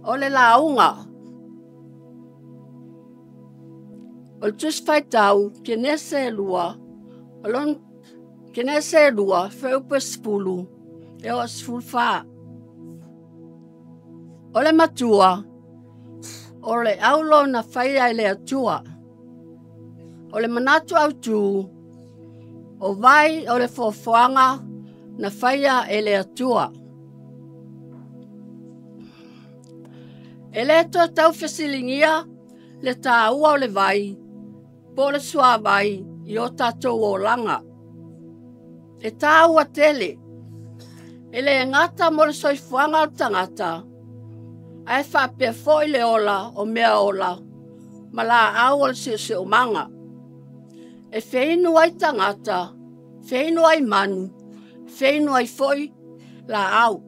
O le lauga. O le Tusi Faitau, Kenese 2, Kenese 2, fuaiupu e 10 e oo i le 14. O le matua, o le aulo na faia e le Atua. O le manatu autu, o vai o le foafoaga na faia e le Atua. E le toe tau fesiligia le taua o le vai po o le suavai i o tatou olaga. E taua tele, e le gata mo le soifuaga o le tagata, ae faapea foi le ola o mea ola ma laau o le siosiomaga. E feinu ai tagata, feinu ai manu, feinu ai foi laau.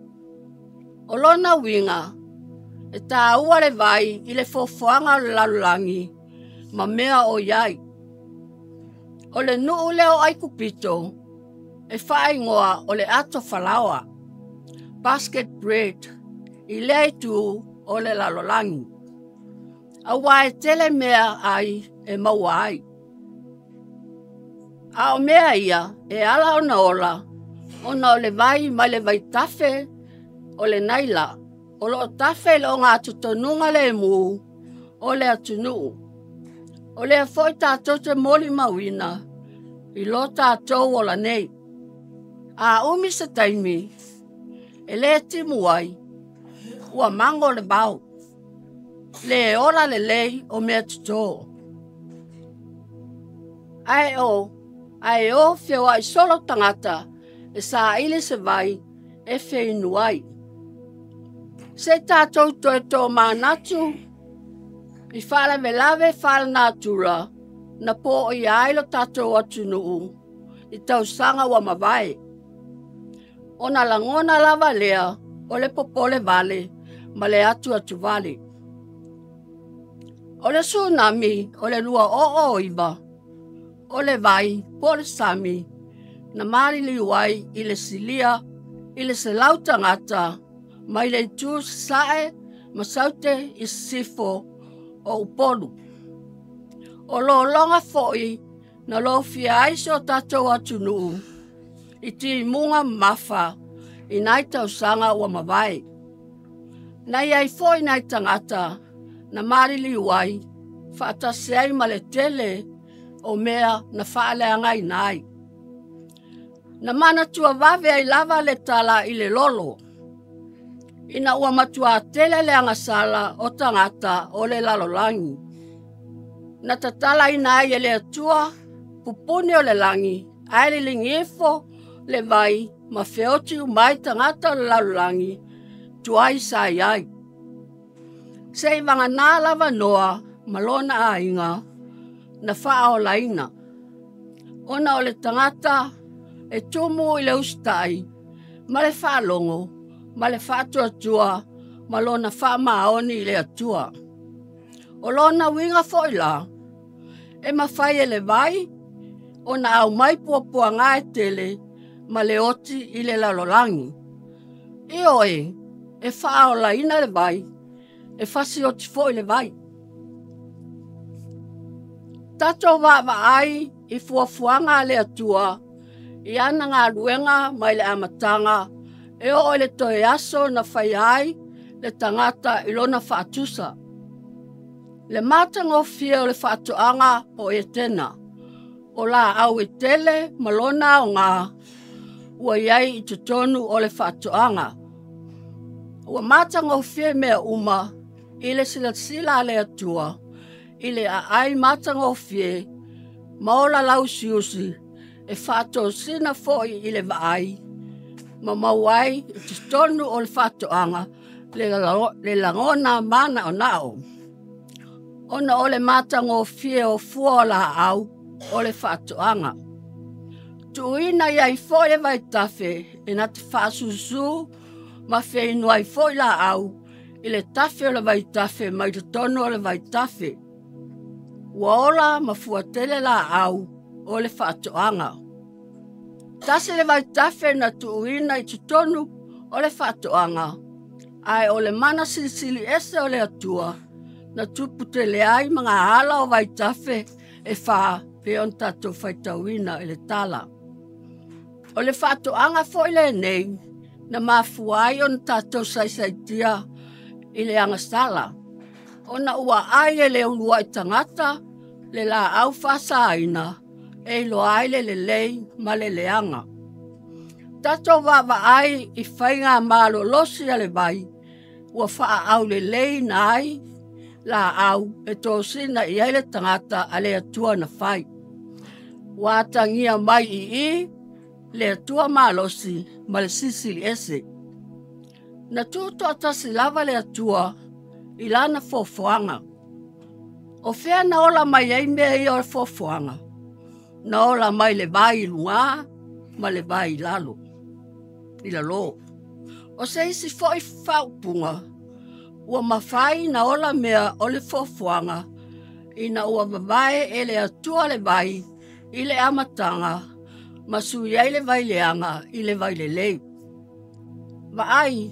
O lona uiga, e taua le vai i le foafoaga o le lalolagi ma mea o i ai. O le nuu lea o Aikupito, e faaigoa o le ato falaoa, basket bread, i lea itu o le lalolagi. Aua e tele mea ai e maua ai. A o mea ia e ala ona ola, ona o le vai mai le vaitafe o le Naila, o loo tafe i le ogatotonuga lemu o le atunuu. O lea foi tatou te molimauina i lo tatou ola nei. A umi se taimi, e le timu ai, ua mago le vao, le ola lelei o mea toto. Ae o feoai solo tagata e saili se vai e feinu ai. Se i tatou toe tomanatu i faalavelave faalenatura na poia ai lo tatou atunuu i tausaga ua mavae. Ona lagona lava lea o le popole vale ma le atu vale. O le tsunami o le 2009, o le vai po o le sami na maliliu ai i le silia i le 100 tagata mai le itu sasae ma saute i sisifo o Upolu. O lologa foi na lofia ai se o tatou atunuu i timuga mamafa i nai tausaga ua mavae. Na i ai foi nai tagata na maliliu ai faatasi ai ma le tele o mea na faaleagaina ai. Na manatua vave ai lava le tala i le lolo, ina ua matua tele le agasala o tagata o le lalolagi. Na tatalaina ai e le Atua pupuni o le lagi, ae liligi ifo le vai ma feoti uma ai tagata o le lalolagi tuai sa i ai. Se i vagana lava Noa ma lona aiga na faaolaina, ona o le tagata e tumu i le usitai ma le faalogo ma le faatuatua ma lona faamaoni i le Atua. O lona uiga foi la, e mafai e le vai ona aumai puapuaga e tele ma le oti i le lalolagi. Ioe, e faaolaina le vai, e fasioti foi le vai. Tatou vaavaai i fuafuaga a le Atua i ana galuega mai le amataga e oo i le toe aso na faia ai le tagata i lona faatusa. Le matagofie o le faatoaga o Etena, o laau e tele ma lona aoga ua i ai i totonu o le faatoaga. Ua matagofie mea uma i le silasila a le Atua, i le aai matagofie ma ola lauusiusi e faatosina foi i le vaai, ma maua ai i totonu o le faatoaga le lagona manaonao. Ona o le matagofie o fua o laau o le faatoaga. Tuuina i ai foi le vaitafe e na te faasusu ma feinu ai foi laau i le tafe o le vaitafe mai totonu o le vaitafe. Ua ola ma fuatele laau o le faatoaga. Tasi le vaitafe na tuuina i totonu o le faatoaga, Ae o le mana silisili ese o le Atua na tupu tele ai magaala o vaitafe e fa pei ona tatou faitauina i le tala. O le faatoaga foi lenei na mafua ai ona tatou saisaitia i le agasala, ona ua ai e le uluai tagata le laau faasaina e iloa ai le lelei ma le leaga. Tatou vaavaai i faiga malolosi a le vai ua faaauleleina ai laau e tosina i ai le tagata a le Atua na fai. Ua atagia mai i i le Atua malosi ma le Silisili Ese. Na tutoatasi lava le Atua i lana foafoaga. O fea na ola mai ai mea ia o le foafoaga? Na ola mai le vai i luga ma le vai i lalo. I lalo. O se isi foi faaupuga, ua mafai na ola mea o le foafoaga ina ua vavae e le Atua le vai i le amataga ma sui ai le vai leaga i le vai lelei. Vaai,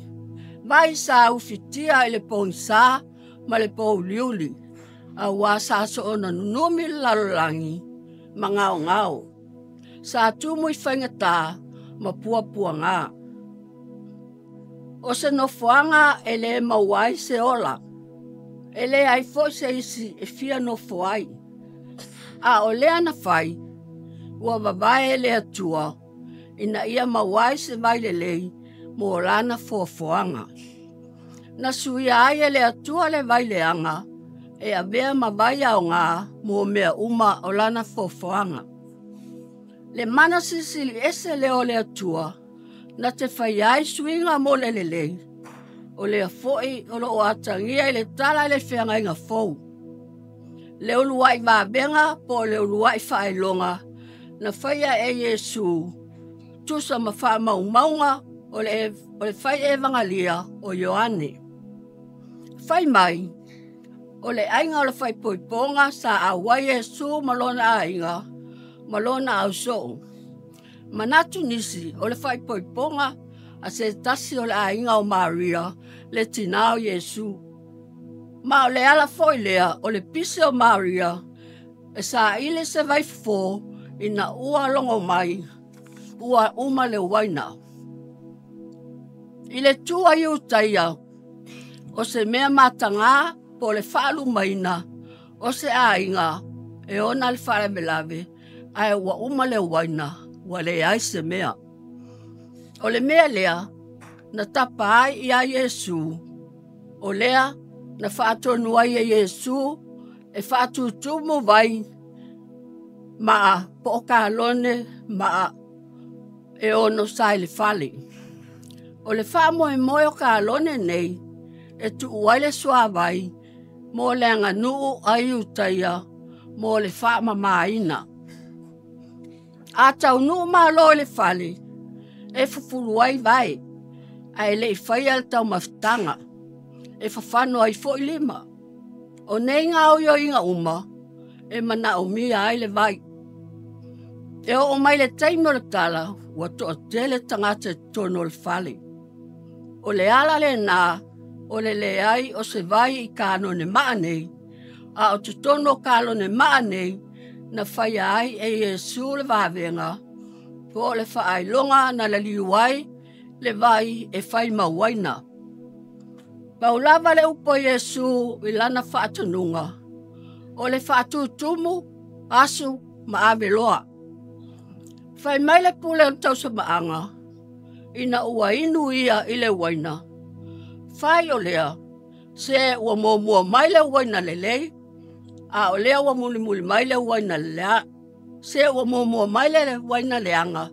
vai sa ufitia i le pogisa ma le pouliuli, auā sa soona nunumi le lalolagi ma gaogao. Sa tumu i faigata ma puapuaga. O se nofoaga e le maua ai se ola, e leai foi se isi e fia nofo ai. A o lea na fai, ua vavae e le Atua ina ia maua ai se vai lelei mo lana foafoaga. Na suia ai e le Atua le vai leaga e avea ma vai aoga mo mea uma o lana foafoaga. Le mana silisili ese lea o le Atua na te faia ai suiga mo le lelei, o lea foi o loo atagia i le tala i le feagaiga fou. Le uluai vavega po o le uluai faailoga na faia e Iesu tusa ma faamaumauga o le fai evagalia o Ioane. Fai mai, o le aiga o le faaipoipoga sa auai Iesu ma lona aiga ma lona ausoo. Manatu nisi o le faaipoipoga a se tasi o le aiga o Maria le tina o Iesu. Ma o le ala foi lea o le pise o Maria e saili se vaifofo ina ua logo mai ua uma le uaina. I le tu a Iutaia, o se mea mataga po o le faalumaina o se aiga e ona le faalavelave, ae ua uma le uaina, ua leai se mea. O le mea lea na tapa ai ia Iesu, o lea na faatonu ai e Iesu e faatutumu vai maa po o kalone maa e ono sa i le fale. O le faamoemoe o kalone nei e tuu ai le suavai mo le aganuu a Iutaia mo le faamamaina. A taunuu malo i le fale, e fufulu ai vai, ae le i faia le taumafataga, e fafano ai foi lima. O nei gaoioiga uma e manaomia ai le vai. E oo mai le taimi o le tala, ua toatele tagata i totonu o le fale. O le ala lena o le leai o se vai i kanone maa nei, a o totonu o kalone maa nei na faia ai e Iesu le vavega, po o le faailoga na laliu ai le vai e fai mauaina. Pau lava le upu a Iesu i lana faatonuga, o le faatutumu, asu ma ave loa. Fai mai le pule o le tausamaaga, ina ua inu ia i le uaina. Fai o lea, se ua muamua mai le uaina lelei, a o lea ua mulimuli mai le uaina lea. Se ua muamua mai le uaina leaga,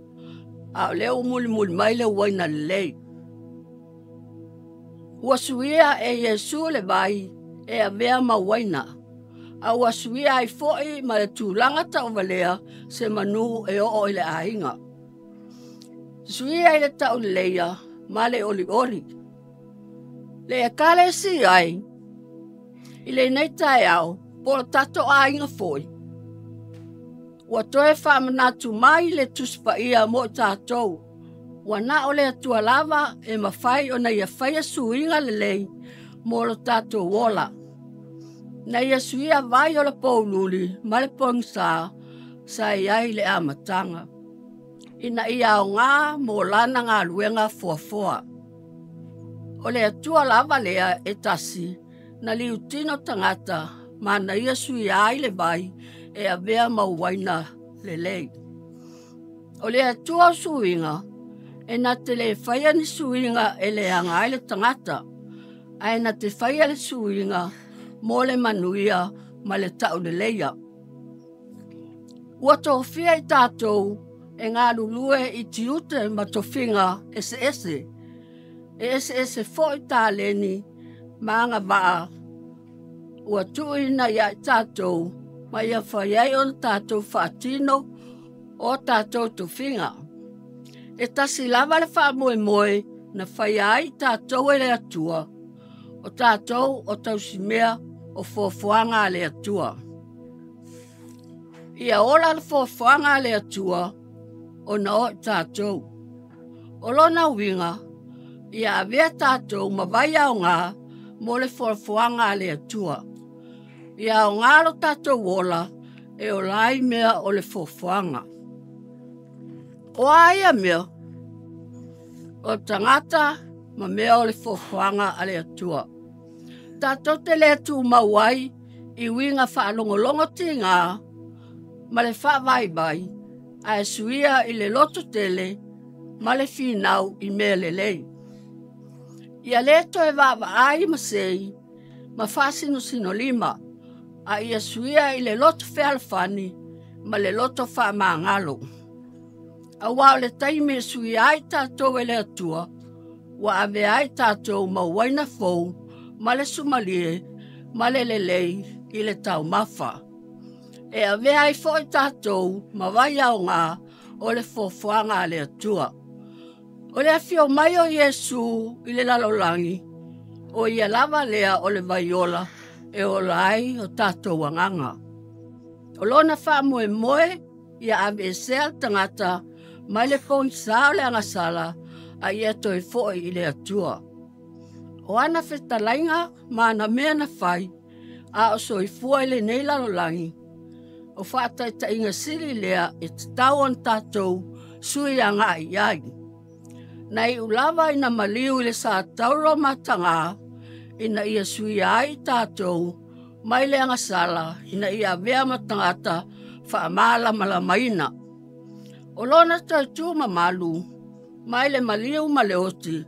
a o lea ua mulimuli mai le uaina lelei. Ua suia e Iesu le vai e avea ma uaina, a ua suia ai foi ma le tulaga tauvalea se manu e oo i le aiga. Suia i le tauleleia ma le olioli. Le ekalesia ai, i lenei taeao, po o tatou aiga foi, ua toe faamanatu mai le Tusi Paia mo i tatou, Ua na o le Atua lava e mafai ona ia faia suiga lelei mo lo tatou ola. Na ia suia vai o le poululi ma le pogisa sa i ai le amataga. Ina ia aoga mo lana galuega fuafoa. O le Atua lava lea e tasi na liutino tagata ma na ia suia ai le vai e avea ma uaina lelei. O le Atua o suiga, e na te le faia ni suiga e leaga ai le tagata, ae na te faia le suiga mo le manuia ma le tauleleia. Ua tofia i tatou e galulue i tiute ma tofiga eseese, e eseese foi taleni ma agavaa ua tuuina ia i tatou ma ia fai ai ona tatou faatino o tatou tofiga. E tasi lava le faamoemoe na faia ai tatou e le Atua, o tatou o tausimea o fuafuaga a le Atua. Ia ola le fuafuaga a le Atua ona o i tatou. O lona uiga, ia avea tatou ma vai aoga mo le fuafuaga a le Atua. Ia aoga lo tatou ola e ola ai mea o le fuafuaga. O a ia mea? O tagata ma mea o le fuafuaga a le Atua. Tatou te le tumau ai i uiga faalogologo tiga ma le faavaivai, ae suia i le loto tele ma le finau i mea lelei. Ia le toe vaavaai ma sei ma faasinosinolima, a ia suia i le loto fealofani ma le loto faamagalo. Auā o le taimi e suia ai tatou e le Atua, ua avea ai tatou ma uaina fou ma le sumalie ma le lelei i le taumafa. E avea ai foi tatou ma vai aoga o le fuafuaga a le Atua. O le afio mai o Iesu i le lalolagi, o ia lava lea o le vaiola e ola ai o tatou agaga. O lona faamoemoe ia aveesea le tagata mai le pogisa o le agasala a ia toe foi i le Atua. O ana fetalaiga ma ana mea na fai, a o soifua i lenei lalolagi, o faataitaiga sili lea e tatau ona tatou sui agai i ai. Na iu lava ina maliu i le satauro mataga, ina ia suia ai tatou mai le agasala, ina ia avea ma tagata faamalamalamaina. O lona toe tu mamalu, mai le maliu ma le oti,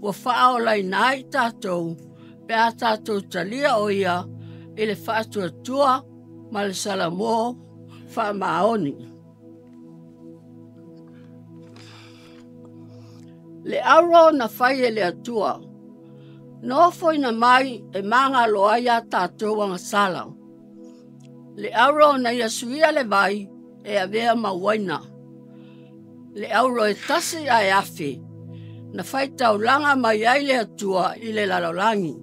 ua faaolaina ai tatou, pe a tatou talia o ia i le faatuatua ma le salamo faamaoni. Le auro na fai e le Atua, nofoina mai e magalo ai a tatou agasala. Le auro na ia suia le vai e avea ma uaina. Le auro e tasi ae afe, na fai taulaga mai ai le Atua i le lalolagi.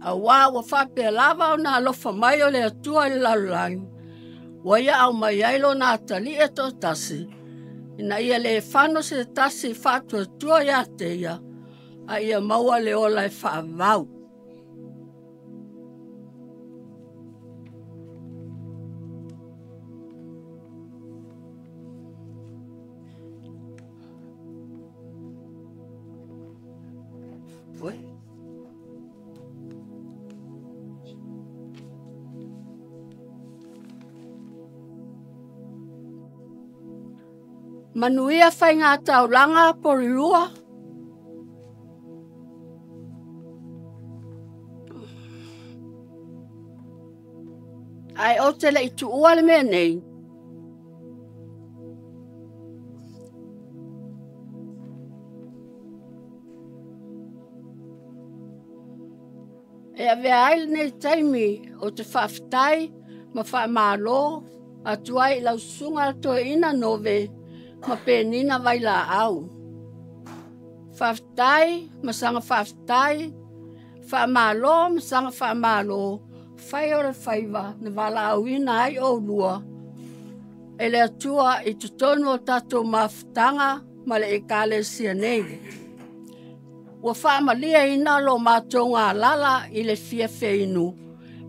Auā ua faapea lava ona alofa mai o le Atua i le lalolagi, ua ia aumai ai lona atalii e toatasi, ina ia le fano se tasi faatuatua ia te ia, a ia maua le ola e faavavau. Manuia faiga taulaga Porirua. Ae ou te le i tuua le mea nei. E avea ai lenei taimi ou te faafetai ma faamalo atu ai i lau susuga le toeaina Nove ma Penina Vailaau. Faafetai ma saga faafetai, faamalo ma saga faamalo, fai o le faiva na valaauina ai oulua e le Atua i totonu o tatou mafutaga ma le Ekalesia nei. Ua faamalieina lo matou galala i le fia feinu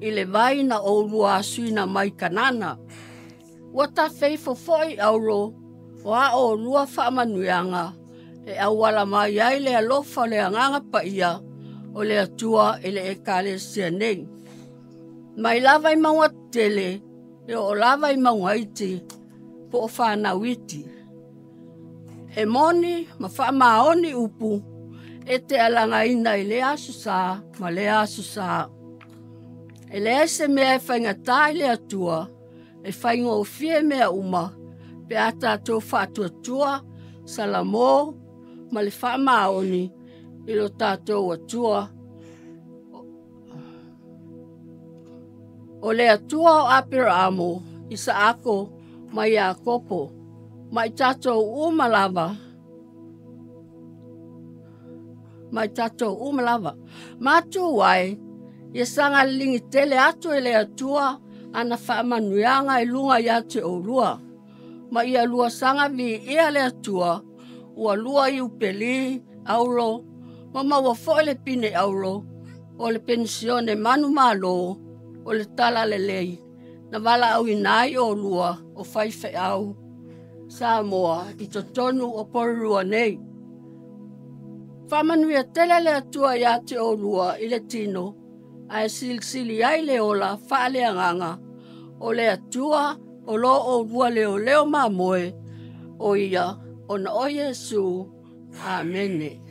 i le vai na oulua asuina mai Kanana. Ua tafeifo foi auro o a oulua faamanuiaga e auala mai ai le alofa o le Agaga Paia o le Atua i le Ekalesia nei. Mai lava i mauga tetele e oo lava i mauga iti po o fanau iti. E moni ma faamaoni upu e te alagaina i lea aso sa ma lea aso sa. E leai se mea e faigata i le Atua, e faigofie mea uma pe a tatou faatuatua, salamo ma le faamaoni i lo tatou Atua. O le Atua o Aperaamo, Isaako ma Iakopo, ma i tatou uma lava, ma i tatou uma lava. Matu ai, ia saga liligi tele atu e le Atua ana faamanuiaga i luga ia te oulua. Ma ia lua saga viia le Atua, ua lua iupeli, auro, ma maua foi le pine auro, o le penisione manumalo, o le talalelei, na valaauina ai oulua o faifeau Samoa i totonu o Porirua nei. Faamanuia tele le Atua ia te oulua i le tino, ae silisili ai le ola faaleagaga o le Atua o lo oulua leoleo mamoe, o ia ona o Iesu. Amene.